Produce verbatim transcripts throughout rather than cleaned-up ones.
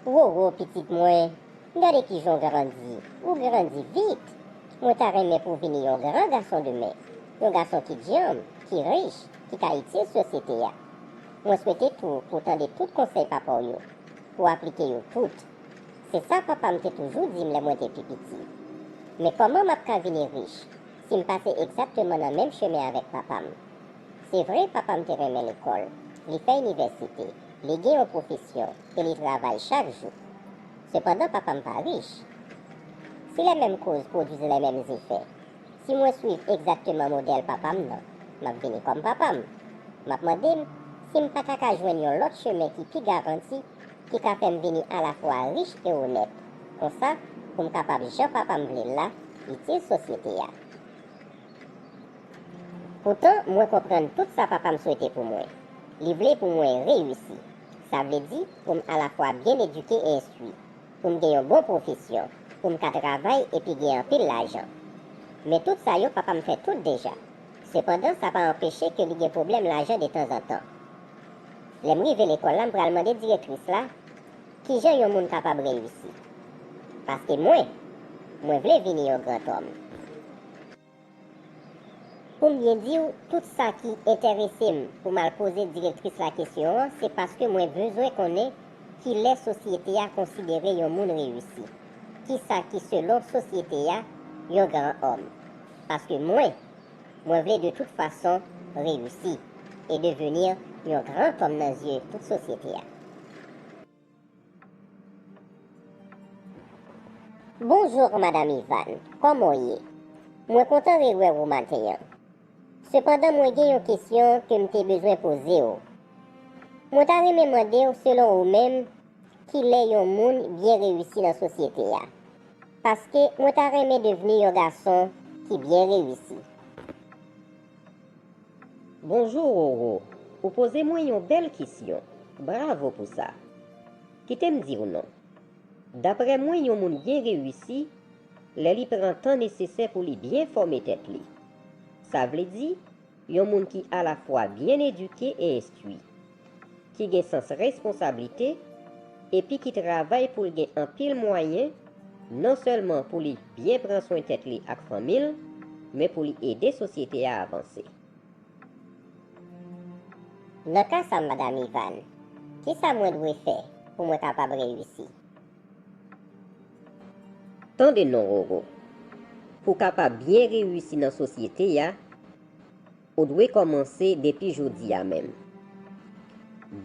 Roro, pitit mwen, gade kijan w grandi. Ou grandi vit. Mwen ta renmen pou w vini yon gran gason demen. Yon gason ki djanm, ki rich, ki ka itil sosyete a. Mwen swete tou pou w tande tout konsèy papa w yo, pou w aplike yo tout. Se sa papa m te toujou di m lè mwen te pi piti. Men kòman m ap ka vini rich si m pase egzakteman nan menm chemen avèk papa m? Se vre, papa m te renmen lekòl, li fè inivèsite, li gen yon pwofesyon e li travay chak jou. Sepandan, papa m pa rich. Si lè menm koz pwodui lè menm zefè, si mwen swiv egzakteman modèl papa m nan, m ap vini kòm papa m. M ap mande m si m pa ta ka jwenn yon lòt chemen ki pi garanti, ki ka fè m vini alafwa rich e onèt. Konsa, pou m kapab, jan papa m vle l la, itil sosyete a. Poutan, mwen konprann tout sa papa m swete pou mwen. Li vle pou mwen reyisi. Sa vle di pou m alafwa byen edike e enstwi, pou m gen yon bon pwofesyon, pou m ka travay epi gen anpil lajan. Men tout sa yo, papa m fè tout deja. Sepandan, sa pa anpeche ke li gen pwoblèm lajan detanzantan. Lè m rive lekòl la, m pral mande direktris la kijan yon moun kapab reyisi. Paske mwen, mwen vle vini yon grantòm. Pou m byen di w, tout sa ki enterese m pou m al poze direktris la kesyon an, se paske mwen bezwen konnen kilè sosyete a konsidere yon moun reyisi. Kisa ki, selon sosyete a, yon gran òm? Paske mwen, mwen vle de tout fason reyisi e deveni yon gran òm nan zye tout sosyete a. Bonjou, madanm Ivan. Kòman w ye? Mwen kontan rewè w maten an. Sepandan, mwen gen yon kesyon ke m te bezwen poze w. Mwen ta renmen mande w, selon ou menm, kilè yon moun byen reyisi nan sosyete a? Paske mwen ta renmen devni yon gason ki byen reyisi. Bonjou, Roro. Ou poze mwen yon bèl kesyon. Bravo pou sa. Kite m di w non. Daprè mwen, yon moun byen reyisi lè li pran tan nesesè pou li byen fòme tèt li. Sa vle di, yon moun ki alafwa byen edike e enstwi, ki gen sans responsablite, epi ki travay pou l gen anpil mwayen, non sèlman pou li byen pran swen tèt li ak fanmi l, men pou li ede sosyete a avanse. Nan ka sa, madanm Ivan, kisa mwen dwe fè pou mwen kapab reyisi? Tande non, Roro. Pou w kapab byen reyisi nan sosyete a, ou dwe kòmanse depi jodi a menm.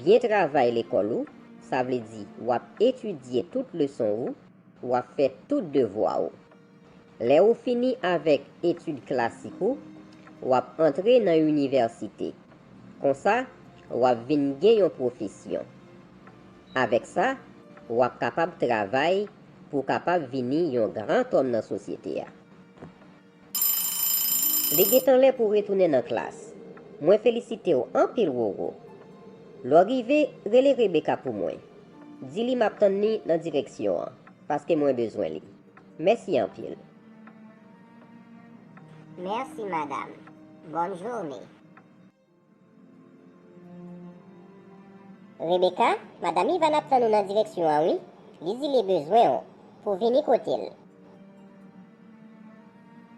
Byen travay lekòl ou, sa vle di w ap etidye tout leson ou, w ap fè tout devwa ou. Lè ou fini avèk etid klasik ou, w ap antre nan inivèsite. Konsa, w ap vin gen yon pwofesyon. Avèk sa, w ap kapab travay pou w kapab vini yon gran òm nan sosyete a. Li gentan lè pou w retounen nan klas. Mwen felisite w anpil, Roro. Lè w rive, rele Rebecca pou mwen. Di li m ap tann li nan direksyon an, paske mwen bezwen li. Mèsi anpil. Mèsi, madanm. Bòn jounen. Rebecca, madanm Ivan ap tann ou nan direksyon an, wi. Li di li bezwen w pou w vini kote l.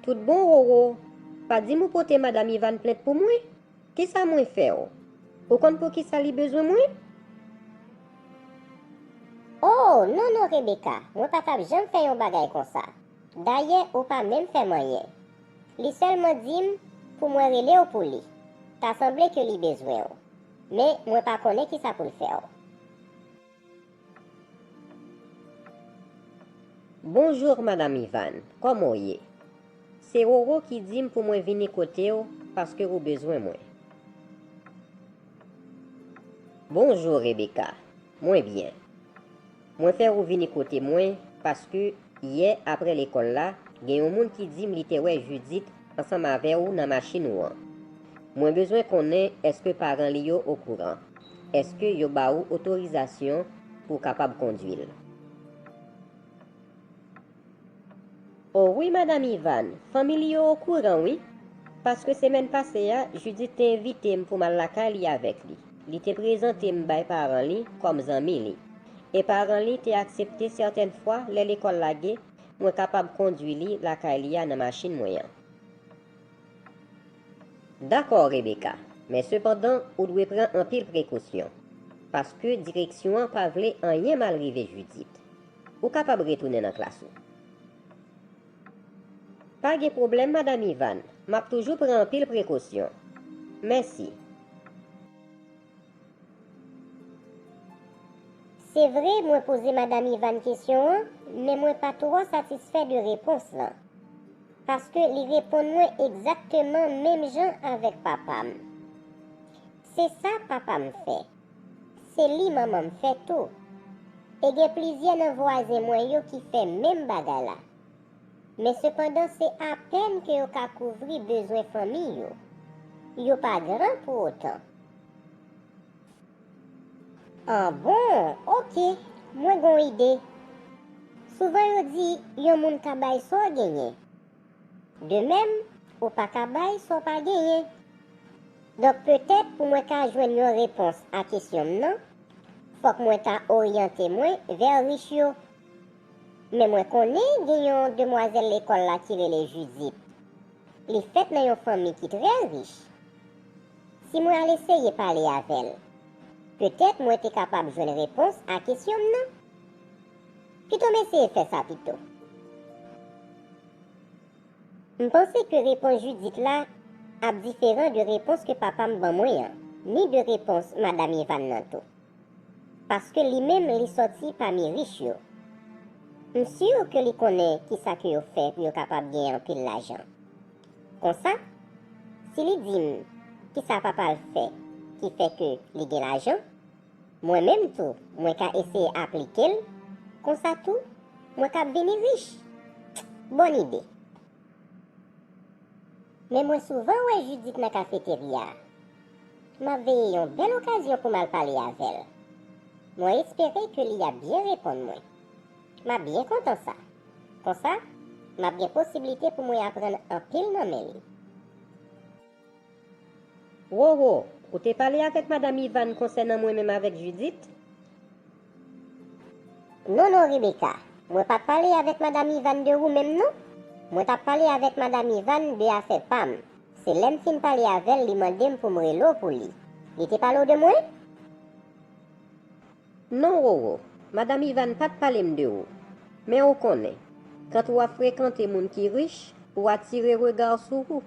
Tout bon, Roro. Pa di m ou pote madanm Ivan plent pou mwen? Kisa mwen fè w? Ou konn poukisa li bezwen mwen? Oh, non, non, Rebecca, mwen pa t ap janm fè yon bagay konsa. Dayè, ou pa menm fè m anyen. Li sèlman di m pou mwen rele w pou li. Ta sanble ke li bezwen w. Men, mwen pa konnen kisa pou l fè w. Bonjou, madanm Ivan. Kòman w ye? Se Roro ki di m pou mwen vini kote w paske ou bezwen mwen. Bonjou, Rebecca. Mwen byen. Mwen fè ou vini kote mwen paske yè, aprè lekòl la, gen yon moun ki di m li te wè Judith ansanm avè ou nan machin ou an. Mwen bezwen konnen èske paran li yo okouran. Èske yo ba ou otorizasyon pou w kapab kondwi l? O wi, madanm Ivan, fanmi li yo okouran, wi. Paske semèn pase a, Judith te envite m pou m al lakay li avèk li. Li te prezante m bay paran li kòm zanmi li. E paran li te aksepte sètèn fwa lè lekòl lage, mwen kapab kondui li lakay li a nan machin mwen an. Dakò, Rebecca, men sepandan, ou dwe pran anpil prekosyon, paske direksyon an pa vle anyen mal rive Judith. Ou kapab retounen nan klas ou. Pa gen pwoblèm, Madanm Ivan, m ap toujou pran anpil prekosyon. Mèsi. Se vre, mwen poze Madanm Ivan kesyon an, men mwen pa twò satisfè de repons lan. Paske li reponn mwen egzakteman menm jan avèk papa m. Se sa papa m fè. Se li manman m fè tou. E gen plizyè nan vwazen mwen yo ki fè menm bagay la. Men sepandan, se apèn ke yo ka kouvri bezwen fanmi yo. Yo pa gran pou otan. Ah bon, oke, mwen gen yon ide. Souvan yo di, yon moun ka bay sa w genyen. De menm, ou pa ka bay sa w pa genyen. Donk, petèt, pou mwen ka jwenn yon repons a kesyon m nan, fòk mwen ta oryante mwen vè rich yo. Men mwen konnen gen yon demwazèl lekòl la ki rele Judith. Li fèt nan yon fanmi ki trè rich. Si mwen al eseye pale avè l, petèt mwen te kapab jwenn repons a kesyon m nan. Pito m eseye fè sa pito. M panse ke repons Judith la ap diferan de repons ke papa m ban mwen an, ni de repons Madanm Ivan nan tou. Paske li menm li sòti pami rich yo. M si ke li konnen kisa ke yo fè pou yo kapab gen anpil lajan. Konsa, si li di m kisa papa l fè ki fè ke li gen lajan, mwen menm tou, mwen ka eseye aplike l, konsa tou, mwen ka vini rich. Bòn ide. Men mwen souvan wè Judith nan kafeterya a. M ap veye yon bèl okazyon pou m al pale avè l. Mwen espere ke li ap byen reponn mwen. M ap byen kontan sa. Konsa, m ap gen posiblite pou mwen aprann anpil nan men li. Roro, ou te pale avèk Madanm Ivan konsènan mwen menm avèk Judith? Non, non, Rebecca. Mwen pa t pale avèk Madanm Ivan de ou menm, non. Mwen t ap pale avèk Madanm Ivan de afè pa m. Se lè m fin pale avè l, li mande m pou m rele w pou li. Li te pale w de mwen? Non, Roro. Madanm Ivan pa t pale m de ou. Men ou konnen, kan w ap frekante moun ki rich, ou atire rega w sou ou.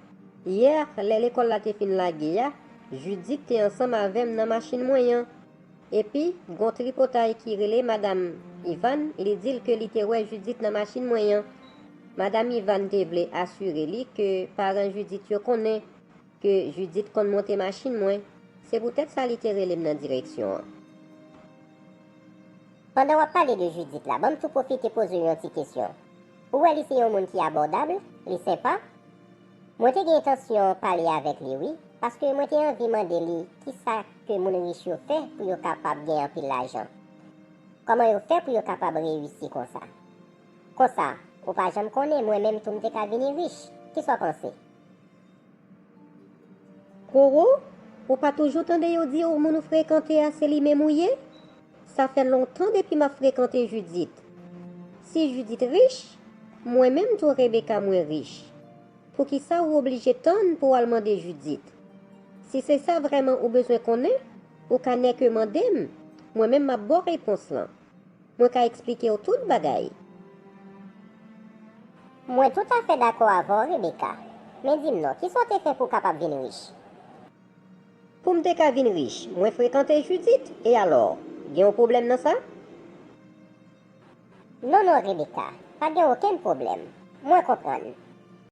Yè, lè lekòl la te fin lage a, Judith te ansanm avè m nan machin mwen an. Epi, gon tripotay ki rele Madanm Ivan, li di l ke li te wè Judith nan machin mwen an. Madanm Ivan te vle asire li ke paran Judith yo konnen ke Judith konn monte machin mwen. Se poutèt sa li te rele m nan direksyon an. Pandan w ap pale de Judith la, ban m tou pwofite poze w yon ti kesyon. Ou wè li se yon moun ki abòdab, li senpa? Mwen te gen entansyon pale avèk li, wi, paske mwen te anvi mande li kisa ke moun rich yo fè pou yo kapab gen anpil lajan. Kòman yo fè pou yo kapab reyisi konsa? Konsa, ou pa janm konnen, mwen menm tou m te ka vini rich. Kisa w panse? Roro, ou pa toujou tande yo di ou moun ou frekante a se li menm ou ye? Sa fè lontan depi m ap frekante Judith. Si Judith rich, mwen menm tou Rebecca mwen rich. Poukisa ou oblije tann pou w al mande Judith? Si se sa vrèman ou bezwen konnen, ou ka nèke mande m, mwen menm m ap ba w repons lan. Mwen ka eksplike w tout bagay. Mwen toutafè dakò avè w, Rebecca. Men di m non, kisa w te fè pou w kapab vin rich? Pou m te ka vin rich, mwen frekante Judith, e alò, gen yon pwoblèm nan sa? Non, non, Rebecca, pa gen okenn pwoblèm. Mwen konprann.